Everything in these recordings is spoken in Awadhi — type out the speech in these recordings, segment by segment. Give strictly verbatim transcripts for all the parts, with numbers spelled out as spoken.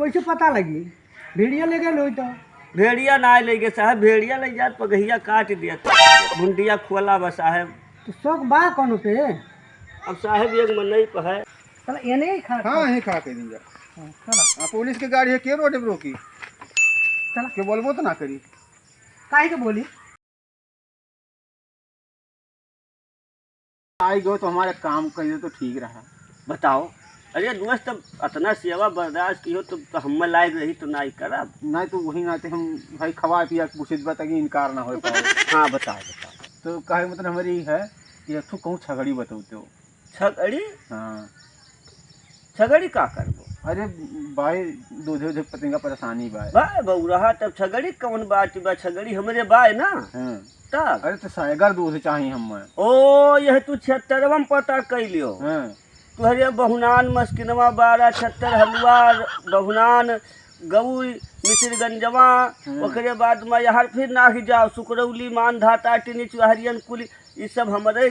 कैसे पता लगी? भेड़िया ले गए लोई तो। भेड़िया ना ले गए साहब, भेड़िया ले जात पगहिया काट दिया। भुंडिया खोला बा साहब। तो शौक बा कौनो पे? अब साहब एक मन नहीं पे है। चला, ये नहीं खा। हाँ, यहीं खा के दीजा। हाँ, चला। हाँ, पुलिस के गाड़ी है, के रोड पे रोकी? चला। के बोलबो तो ना करी। काहे के बोली? आई गयो तो हमारा काम कहियो तो ठीक रहा। बताओ। अरे दोस्त, अब अतना सेवा बर्दाश्त कियो तो, तो हम्मे लायक रही तो नाई करब। नाई तो वही नाते हम भाई खवा पिया के पूछित बा ताकि इनकार ना होए पावे। हाँ, बताओ, बताओ। तो कहे मतलब हमारी ई है कि एक ठो कहूँ छगड़ी बतौते हो। छगड़ी? हाँ। छगड़ी का करबो? अरे भाई, दूधे उधे पतिंगा परेशानी बा। बा बउरहा, तब छगड़ी कौन बात बा? छगड़ी हमरे बा ना। हाँ। तब? अरे तो सैगर दूध चाही हमें। ओ, यह तू छिहत्तरवा में पता कैलियो। हाँ। तुहरे बहुनान, मस्किनवा, बारह, छत्तर, हलुआ, बहुनान, गौरी, मिसिरगंजवा, हाँ। ओकरे बाद में यार फिर नाही जाओ, सुकरौली, मानधा, टाटिनी, चुहरियन, कुली, ई सब हमरे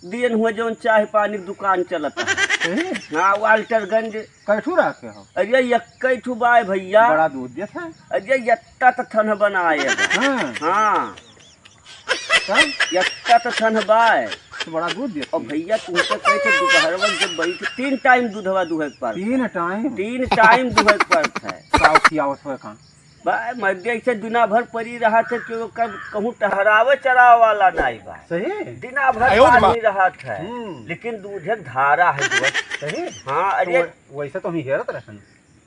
दियन हुए जौन चाय पानी के दुकान चलत है। सही? हाँ, वाल्टरगंज। कै ठू रखे हो? अरे, एक्कै ठू बाय भैया। बड़ा दूध देत है। अरे, एत्ता त थन बनाए बा। हाँ। हाँ। तब? एत्ता त थन बाय। तो बड़ा दूध देत और है। भैया, तुमसे कहे थे दोपहरवा जब बैठ, तीन टाइम दूधवा दुहे के पड़त है। तीन टाइम? तीन टाइम दुहे के पड़त है। का खियावत हो खान? बा, मर्दे ऐसे दिना भर परी रहत है कि ओकर कहूँ टहरावे चरावे वाला नाई बा। सही? दिना भर आयो रे माँ। पानी रहत है, हम्म। लेकिन दूधे के धारा है दोस्त। सही? हाँ, तो अरे वै-, वैसे तो हम हेरत रहन।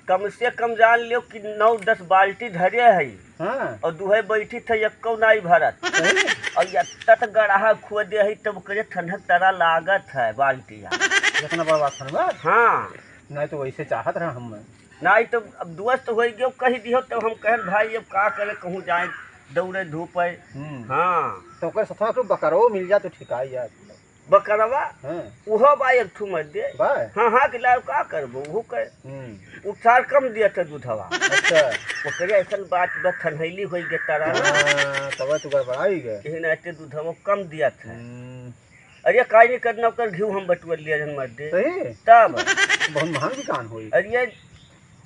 कम से कम जान लियो कि नौ दस बाल्टी धरे है हाँ। और दुहे बैठी थे, एक्को नाई भरत। सही? और एत्ता त गड़हा खोदे है, तब ओकरे ठंडक तरह लागत है बाल्टिया। इतना बड़ा बात है बा? हाँ। नाई तो वैसे चाहत रहा हम। नाई तो अब दोस्त होइ गयो, कहि दियो, तब हम कहन, "भाई, अब का करे, कहूँ जाए, दौड़े धूपे।" हम्म। हाँ। तो ओकर साथ तू बकरवो मिल जा, तो ठिकाई जाए। बकरवा? हाँ। उहो बा एक ठू मत दे। बा? हाँ, हाँ, कि लाओ, का करबो, उहो कर। हम्म। उपचार कम दिया था दूधवा। अच्छा। ओकरे ऐसन बात बा, थनहैली होइ गए तारा ना। हाँ, तब तो गड़बड़ाई गए। यही नाते दूधवा कम दिया था। हम्म। अरे, काई नहीं करना, ओकर घीव हम बटुआ लिया जन मर दे। सही? तब। बहुत महंग दुकान होई। अरे,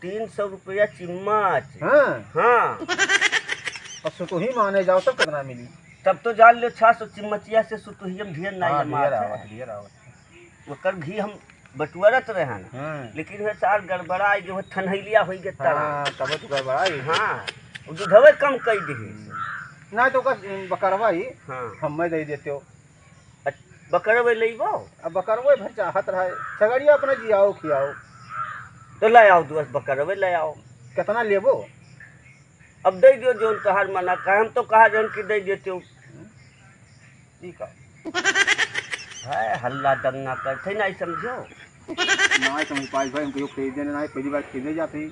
तीन सौ रुपया चिम्मच। हाँ। हाँ। और सुतुही माने जाओ, तब कितना मिली? तब तो जान लो, छह सौ चिम्मचिया से सुतुहियम ढेर नाई हाँ, जमात ढेर है। आवत, ढेर आवत। ओकर घी हम बटुअरत रहे ना, हाँ। लेकिन वह सार गड़बड़ा आई, जो थनहैलिया होई के तरह। हाँ, तब तो गड़बड़ा आई। हाँ, वो दूधवे कम कई दिही। ना तो ओकर बकरवा ही हाँ। हमें दे देते हो। अच-, बकरवे लेबो? अब बकरवे भर चाहत रहा है। छगड़िया अपना जियाओ खियाओ। तो ले आओ, दोस्त, बकरवे ले आओ। कितना लेबो? अब दे दियो, जोन तोहार मना कहे, हम तो कहा जन कि दे देते हो। ठीक है। है, हल्ला दंगा करते, नहीं समझो। ना समझ पाई भाई, हम कहियो खरीदे ना, पहली बार खरीदे जाते ही।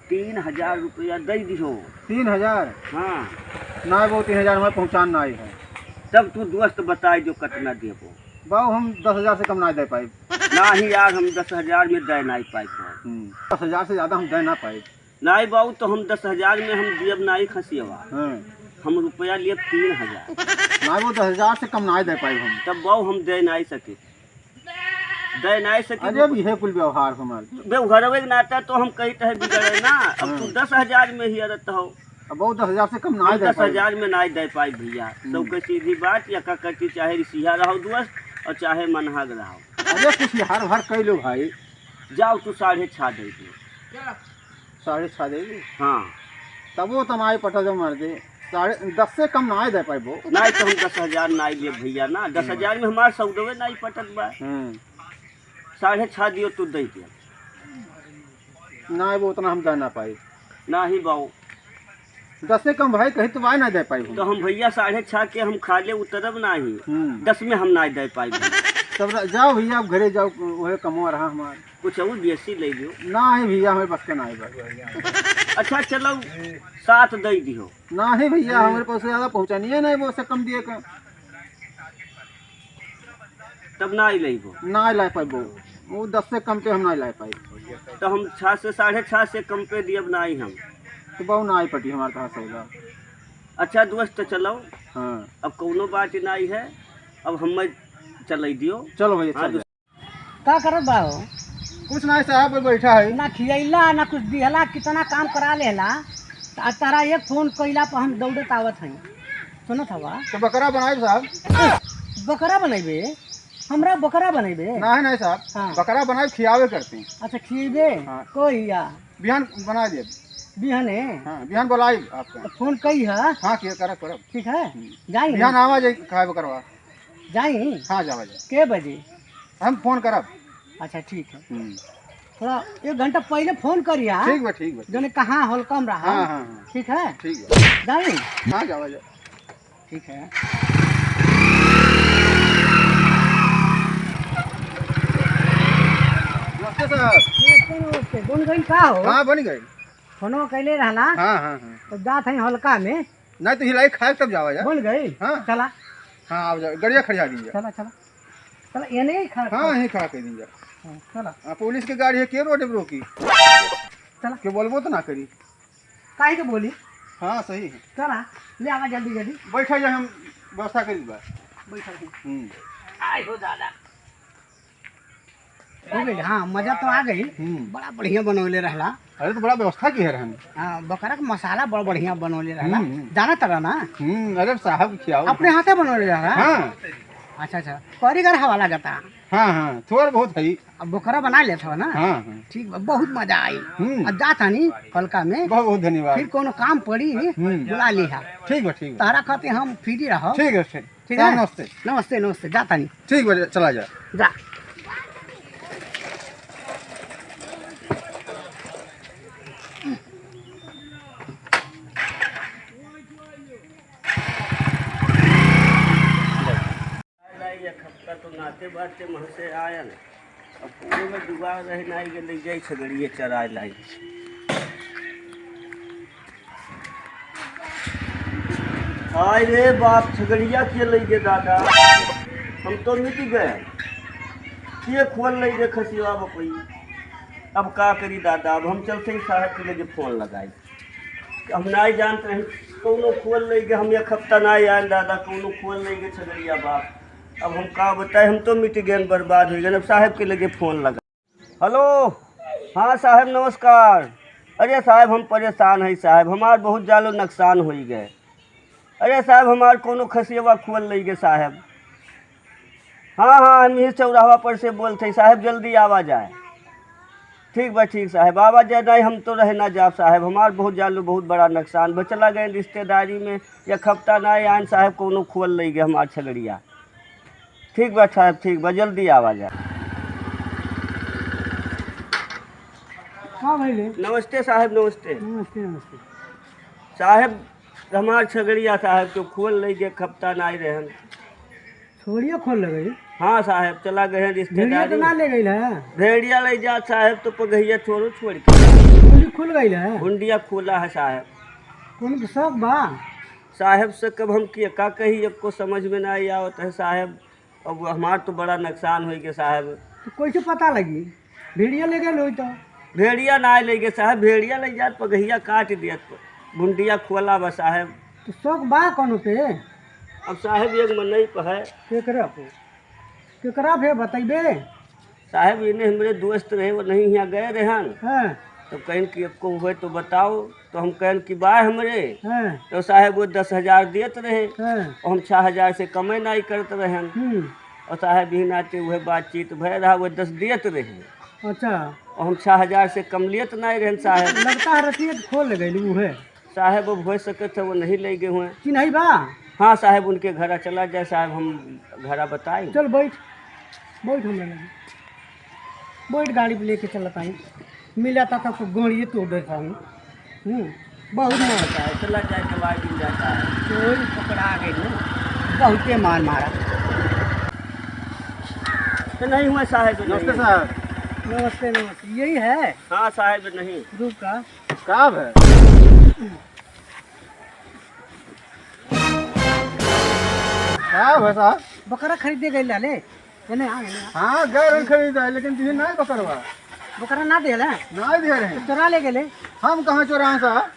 तीन हजार रुपया दे दिहो। तीन हजार? हाँ। ना, वो तीन हजार हमारे पहुँचान ना आई है। तब तू दोस्त बताए जो कितना देबो। बाबू, हम दस हजार से कम ना दे पाए। ना ही यार, हम दस हजार में दे ना पाए। हम्म, दस हजार से ज्यादा हम दे ना पाए। नाई बाबू, तो हम दस हजार में हम दियब नाई खसियवा। हाँ। हम रुपया लियब तीन हजार। नाई, वो दस हजार से कम नाई दे पाइब हम। तब बाबू, हम दे नाई सके, दे नाई सके। अरे, अब इहे कुल व्यवहार हमार। व्यवहारवे के नाता तो हम कही तहे बिगड़े ना। अब तू हाँ। दस हजार में ही अरत हो। अब बाबू, दस हजार से कम नाई दे पाइब। दस हजार में नाई दे पाइब भैया। हम्म। सबके सीधी बात, या का करती, चाहे रिसिया रहो दोस्त और चाहे मनहग रहो। अरे, कुछ हर भर कह लो भाई। जाओ, तू साढ़े छः दे दो। साढ़े छः देबी? हाँ। तबो तो नाई पटत बा मर्दे। साढ़े दस से कम नाई दे पाइबो। नाई तो हम दस हजार नाई लेब भैया ना। दस हजार में हमार सौदवे नाई पटत बा। हम्म। साढ़े छः दियो तो दे दियो। नाई, वो उतना हम दे ना पाई। नाही बाऊ। दस से कम भाई कही तो भाई ना दे पाई हम। तो हम भैया साढ़े छः के हम खाले उतरब नाही। हम्म। दस में हम नाई दे पाई। तब र-, जाओ भैया, अब घरे जाओ, वही कमवा रहा हमार। कुछ और बेसी ले लियो। नाही भैया, हमारे बस का नाही बा। अच्छा चलो, सात दे दियो। नाही भैया, हमारे पास से ज्यादा पहुँचानी है, नाही वो से कम दिए का। तब नाही लेबो। नाही ला पाइबो, वो दस से कम पे हम नाही ला पाई। तो हम छः से, साढ़े छः से कम पे दियब नाही हम। तो बाऊ नाही पटी हमारे पास सौदा। अच्छा दोस्त, तो चलो। हाँ। अब कौनो बात नाही है, अब हमें चलई दियो। चलो भैया, हाँ, चल दोस्त। का करत बा हो? कुछ नाही साहब, बस बैठा है। ना खियैला, ना कुछ दिहला, कितना काम करा लेला। आ तारा एक फोन कइला पर हम दौड़त आवत हई। सुनत हवा? तो बकरा बनाइब साहब। बकरा बनैबे? हमरा बकरा बनैबे? नाही, नाही साहब। हाँ। बकरा बनाइब, खियावे करते हैं। अच्छा, खियैबे? हाँ। कोई या? बिहान बना देब। बिहाने? हाँ, बिहान बोलाइब आपका। तो फोन कई है? हाँ, किया करब, करब। ठीक है? हम्म। जाई? बिहान आवा जाई, खाए बकरवा। जाई? हाँ, जावा जाई। के बजे? हम फोन करब। अच्छा, ठीक है। हम्म। थोड़ा एक घंटा पहले फोन करिया। ठीक बा, ठीक बा। जने कहाँ हल्का में रहा। हाँ, हाँ, हाँ। ठीक है? ठीक बा। जाई? हाँ, जावा जाई। ठीक है। नमस्ते सर। नमस्ते, नमस्ते। बन गई का हो? हाँ, बन गई। फोनो कैले रहला? हाँ, हाँ, हाँ। तो जात है हल्का में। नहीं तो हिलाई खाए तब जावा जा। बन गई? हाँ। चला। हाँ, आवा जा। गड़िया खड़िया दी जा। चला, चला। चला, ये नहीं खड़ा। हाँ, यहीं खड़ा कर दी जा। हाँ, चला। हाँ, पुलिस के गाड़ी है, के रोड पे रोकी? चला। के बोलबो तो ना करी। काहे के बोली? हाँ, सही है। चला, ले आवा जल्दी, जल्दी। बैठा जाए, हम व्यवस्था करी बा। बैठा जाए। हम्म। आय हो दादा। हो गई, हाँ, मजा तो आ गई। हम्म। बड़ा बढ़िया बनौले रहला। अरे, तो बड़ा व्यवस्था की है रहन। हाँ, बकरा के मसाला बड़ा बढ़िया बनौले रहला। हम्म, हम्म। जाना तारा ना? हम्म, अरे, साहब के खियाओ। अपने हाथे बनौले रहला? हाँ। अच्छा, अच्छा। कारीगर हवा लागता। हाँ, हाँ, थोड़ा बहुत है। अब बकरा बना लेत हो ना? हाँ, हाँ। ठीक बा, बहुत मजा आई। हम्म। अब जा तानी हल्का में। बहुत, बहुत धन्यवाद। फिर कोनो काम पड़ी, हम्म। बुला लिहा। ठीक बा, ठीक बा। तारा खातिर हम फ्री रहो। ठीक है, ठीक। ठीक है? साहब, नमस्ते। नमस्ते, नमस्ते। जा तानी। ठीक बा, चला जा। जा। लाई, एक हफ्ता तो नाते बाते महसे आयल। अब पूरे में जुगाड़ रहे नाई के ले जाई छगड़िए चराए लाई। आय रे बाप, छगड़िया के ले गे दादा, हम तो मिट गए। के खोल ले गे खसिया बपई। अब का करी दादा, अब हम चलते ही साहब के लगे फोन लगाई। हम नाई जानत रही, कौनो खोल ले गे, हम एक हफ्ता नाई आयल दादा, कौनो खोल ले गे छगड़िया बाप। अब हम का बताई, हम तो मिट गए, बर्बाद हो गए। अब साहब के लगे फोन लगा। हेलो, हाँ साहब नमस्कार। अरे साहब हम परेशान है साहब, हमार बहुत जालो नुकसान होइ गए। अरे साहब हमार कौनो खसियवा खोल ले गे साहब। हाँ, हाँ, हम यही चौराहा पर से बोलत हई साहब, जल्दी आवा जाए। ठीक बा, ठीक साहब, आवा जाए। नहीं, हम तो रहे ना जाब साहब, हमार बहुत जालो बहुत बड़ा नुकसान बा। चला गए रिश्तेदारी में, एक हफ्ता ना आइन साहब, कौनो खोल ले गे हमार छगड़िया। ठीक बा साहब, ठीक बा, जल्दी आवा जाए। का भइले? नमस्ते साहब, नमस्ते। नमस्ते, नमस्ते। साहब, हमार छगड़िया साहब के खोल ले गे, एक हफ्ता ना आए रहन। छोड़िए खोल ले गई। हाँ साहब, चला गए हैं भेड़िया तो रिश्तेदारी। ना ले गई है? भेड़िया ले जात साहब तो पगहिया छोड़ो छोड़ के। गुंडी खुल गई है? गुंडिया खुला है साहब। कौन के शौक बा? साहब से कब हम के का कही, एको समझ में ना आवत है साहब। अब हमार तो बड़ा नुकसान होइ गए साहब। तो कैसे पता लगी? भेड़िया ले गए होई तो? भेड़िया ना ले गए साहब, भेड़िया ले जात पगहिया काट दियत, गुंडिया खोला बा साहब। तो शौक बा कौनो पे? अब साहब एक मनई पे है। केकरा पे? केकरा पे बतइबे? साहब इन्हें हमरे दोस्त रहे, वो नहीं यहाँ गए रहन। हाँ। तो कहेन कि आपको हुए तो बताओ, तो हम कहेन कि बा हमरे। हाँ। तो साहब वो दस हजार देत रहे, हाँ। और हम छः हजार से कमे नाई करत रहन। हम्म। और साहब यही नाते वह बातचीत भय रहा, वो दस देत रहे। अच्छा। और हम छः हजार से कम लेत नाई रहन साहब। लगता है रतिया के खोल ले गइल उहे। साहब अब हो सकत है वो नहीं ले गए हुए। चिन्हई बा? हाँ साहब, उनके घर चला जाए साहब, हम घर बताई। चल बैठ, बैठ हम लगे। बैठ, गाड़ी पे लेके चलत आई। मिला था तो गड़िए तोड़ देता हूँ। हम्म, बहुत मार। साहब चला जाए के बाद मिल जाता है। चोर पकड़ा गए ना, बहुते मार मारा। तो नहीं हुआ साहब, तो नमस्ते नहीं। साहब। नमस्ते, नमस्ते। यही है? हाँ साहब, नहीं। रुक का? का है? का है साहब? बकरा खरीदे गए लाले। एने आ, एने आ। हाँ, गए रहन खरीदा है, लेकिन दिए ना बकरवा। बकरा ना देले? ना दे रहे। तो चोरा ले गेले। हम कहाँ चोराए साहब?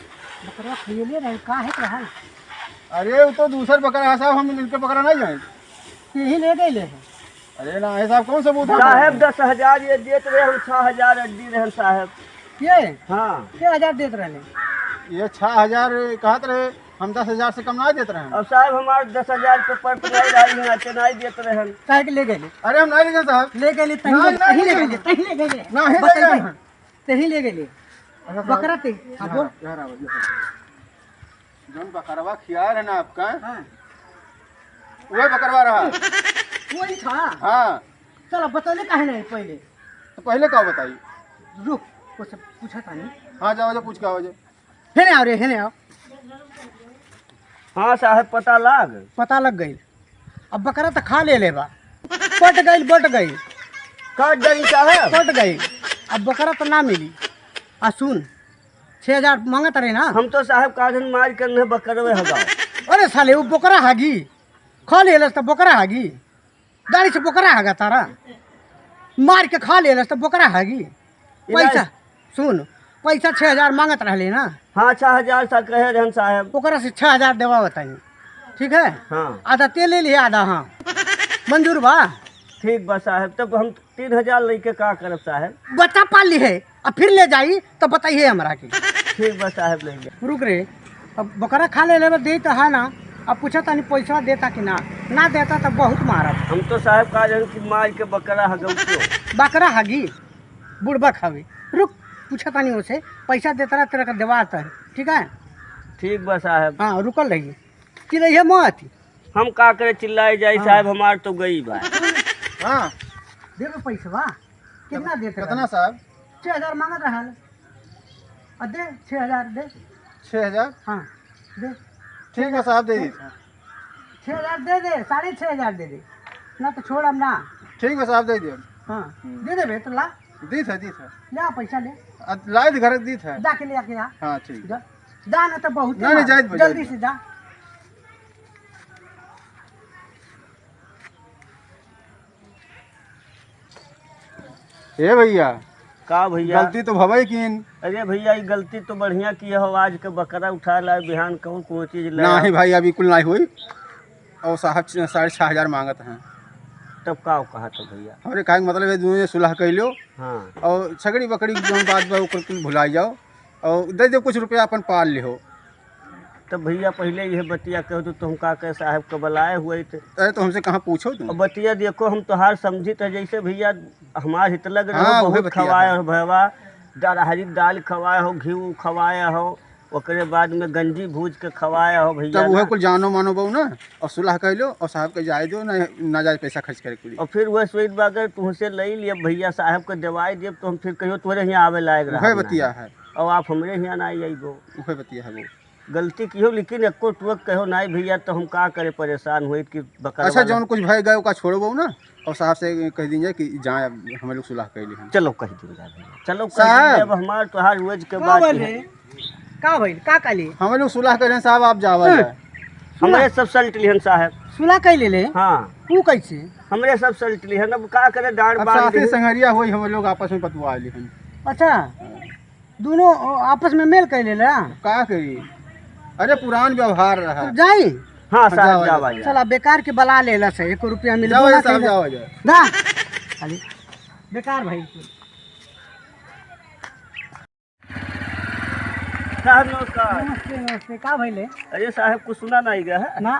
बकरा खरीदे रहे, का है रहा? अरे, वो तो दूसर बकरा है साहब, हम इनके बकरा नहीं जाए। यही ले गए ले। अरे ना, ये साहब कौन सबूत है? साहब, दस हजार ये देत रहे, हम छह हजार दी रहे साहब। ये? हाँ। छह हजार देत रहे? ये छह हजार कहत रहे, हम दस हजार से कम ना देत रहे। अब साहब, हमार दस हजार के पर्स नहीं रही है, नाचे नहीं देत रहे। काहे के ले गए? अरे हम नहीं ले गए साहब। ले गए, तहीं नहीं, ले, नहीं तहीं ले ले गए। गए, तहीं ले गए। नहीं ले बताइए। गए। तहीं ले गए। अच्छा साहब। बकरा ते, हाँ, यहाँ बोल। रहा, यहाँ रहा, यहाँ रहा। जौन बकरवा खिया रहे ना आपका, हाँ। वह बकरवा रहा। वही था? हाँ। चलो, बतौले काहे नहीं पहले? तो पहले का बताई? रुक, कुछ पूछा था नहीं। हाँ, जाओ, जाओ, पूछ के आओ, जाओ। हेने आओ रे, हेने आओ। हाँ साहब, पता लाग। पता लग गई। अब बकरा तो खा ले लेबा। पट गई, बट गई। कट गई साहब। पट गई। अब बकरा तो ना मिली। आ सुन, छह हजार मांगत रहे ना। हम तो साहब काढ़न मार के न बकरवे हगा। अरे साले, वो बोकरा हागी। खा लेलस तो बोकरा हागी। दाढ़ी से बोकरा हागा तारा। मार के खा लेलस तो बोकरा हागी। इलाज पैसा, सुन, पैसा छह हजार मांगत रहले ना। हाँ, छह हजार सा कहे रहन साहब। ओकरा से छह हजार देवा बताई। ठीक है? हाँ। आधा तेल ले लिए, आधा हाँ। मंजूर बा? ठीक बा साहब, तब हम तीन हजार लेके का करब साहब? बच्चा पाल ली है, अब फिर ले जाई तो बताइए हमरा के। ठीक बा साहब, ले ले। रुक रे, अब बकरा खा ले लेबे, दे तो है ना, अब पूछा तानी पैसा देता कि ना, ना देता तो बहुत मारब। हम तो साहब का जन की मार के बकरा हगऊ क्यों? बकरा हगी, बुड़बक हवे। रुक, पूछा तानी ओसे, पैसा देता रहा, तेरा का देवा आता है, ठीक है? ठीक बा साहब। हाँ, रुकल रहिए, चिल्लाइए मत। हम का करे चिल्लाए जाई हाँ। साहब, हमार तो गई बा। हाँ। देबे पैसवा? कितना देत रहल? कितना साहब? छह हजार मांगत रहल। आ दे, छह हजार दे। छह हजार? हाँ, दे। ठीक है साहब, दे दी। छह हजार दे दे, साढ़े छह हजार दे दे। ना तो छोड़ब ना। ठीक है साहब, दे दियो। हाँ, हम्म। दे देबे तो ला। दीत है, दीत है। ला पैसा ले। आ, लाइद घर दीत है। जाके ले आके आ। हाँ, ठीक। जा। जा ना तो बहुत नहीं, नहीं, मार। जाइत बा, जल्दी जाइत से बा। जा। ए भैया, का भैया? गलती तो भवई कीन। अरे भैया, ई गलती तो बढ़िया किहे हो, आज के बकरा उठा लाए, बिहान कहूँ कोई चीज ले नहीं आओ। भाई, अभी कुल नहीं होई। और साहब छ-, साढ़े छह हजार मांगत हैं। तब का कहा तो भैया? हमरे कहे के मतलब है, दोनों सुलह कर लो। हाँ। और छगड़ी बकड़ी की जौन बात बा, ओकर कुल भुलाई जाओ। और दे दे कुछ रुपया, अपन पाल लिहो। तब भैया पहिले यह बतिया कहो तो तुम का कहे साहब के बुलाए हुए थे। अरे तो हमसे कहाँ पूछो तुम? अब बतिया देखो, हम तोहार समझित है जैसे भैया हमार हित लग रहो, हाँ, उहे बहुत बतिया खवाए है। हो भैया, दरहरी दाल खवाए हो, घी खवाए हो, ओकरे बाद में गंजी भूज के खवाए हो भैया तब उहे ना। कुल जानो मानो बहू ना, और सुलह कर लो और साहब के जाए दो ना, ना जाए पैसा खर्च करे कुली। और फिर वह स्वीट बर्गर तुमसे ले लिए भैया साहब के दवाई देब तो हम फिर कहियो तोरे यहाँ आवे लायक रहा उहे ना। बतिया है। और आप हमरे यहाँ ना आइबो। उहे बतिया है वो। गलती किहो, लेकिन एको टुअक कहो नाई भैया, तो हम का करे, परेशान हुए कि बकरा अच्छा, वाला। जौन कुछ भय गए, ओका छोड़बो ना, और साहब से कह दीजिए कि जाए, अब हम लोग सुलह कर ली हम। चलो, कह दीजिए भैया, चलो, कह साहब। दीजिए, अब हमार तोहार रोज के का बात बोल है। रहे? का भइल? का कहली? हम लोग सुलह कर लें साहब, आप जावा हाँ। जाए। सुलह? हमरे सब सल्ट लिहन साहब। सुलह कर ले ले? हाँ। तू कैसे? हमरे सब सल्ट लिहन, अब का करे, डांड अब बांध साथी लिहन। संगरिया होई, हम लोग आपस में बतवा लिहन। अच्छा। दोनों आपस में मेल कर लेला। का करी? अरे पुरान व्यवहार रहा। तो जाई? हाँ, साहब, जाओ, जाओ, जाओ। जाओ। चला, बेकार के बला लेला से, एको रुपया मिलबो जाओ, ना साहब, कइला। जाओ, जाओ। जा। खाली बेकार भाई। साहब, नमस्कार। नमस्ते, नमस्ते। का भइले? अरे साहब, कुछ सुना नहीं गया है? ना।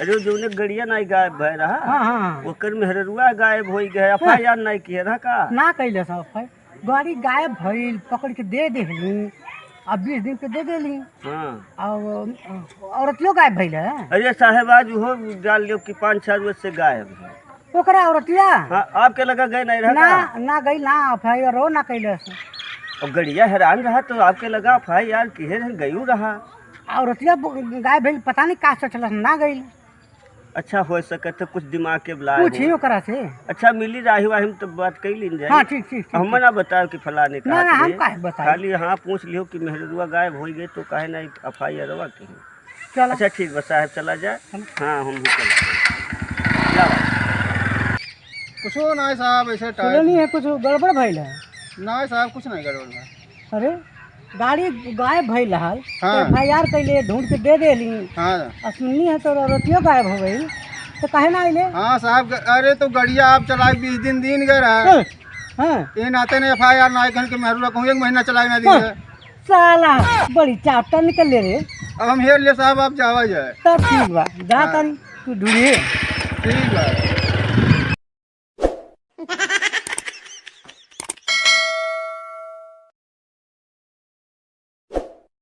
अरे, वो जौने गड़िया नहीं गायब भय रहा, हाँ, हाँ, हाँ। ओकर मेहररुआ गायब होई गया, हाँ। एफ आई आर नहीं किहे रहा का? ना कइले साहब, एफ आई आर। गाड़ी गायब भइल, पकड़ के दे देहली, अब बीस दिन पे दे देली। हाँ। और औरतियो गायब भइल है। अरे साहब, आज उहो जान लियो कि पाँच छह रोज से गायब है। ओकरा औरतिया? हाँ, आपके लगा गए नहीं रहा ना, का? ना गई ना, एफ आई आर ना कैलस। और गड़िया हैरान रहा तो आपके लगा एफ आई आर किहे रहे, गयू रहा। औरतिया ब-, गायब भइल, पता नहीं का सोचलस, ना गई। अच्छा, हो सकत है कुछ दिमाग के लाए पूछी हो। ओकरा से। अच्छा, मिली राही वाही में तो बात कई लीन जाए। हाँ, ठीक, ठीक, ठीक, हम ठीक। ना बताओ कि फलाने ना, कहा ना, हम तुझे। काहे बताई? खाली हाँ पूछ लियो कि मेहरुआ गायब हो गए तो काहे ना एफ आई आर वा की। चलो। अच्छा, ठीक बा साहब, चला जाए। चलो। हाँ, हम भी चलते हैं। जा भाई। कुछ ना है साहब, ऐसे सुने टाइट। नहीं है, कुछ गड़बड़ भइल है। ना साहब, कुछ नहीं गड़बड़ बा। अरे, गाड़ी गायब भइल रहल, हाँ। तो एफ आई आर कैले, ढूंढ के दे देली। हाँ। आ सुननी है तो औरतियो गायब हो गई। तो काहे ना आइले? हाँ साहब, ग-, अरे तो गड़िया आप चलाए बीस दिन दिन गए रहे। हाँ, हाँ। ये नाते ने एफ आई आर ना आइकन के मेहरू रखूँ, एक महीना चलाए ना हाँ, दिए। साला बड़ी चापटा निकल ले रे। अब हम हेर ले साहब, आप जावा जाए। तब ठीक बा, जा हाँ। तारी, तू ढूंढिए। ठीक बा।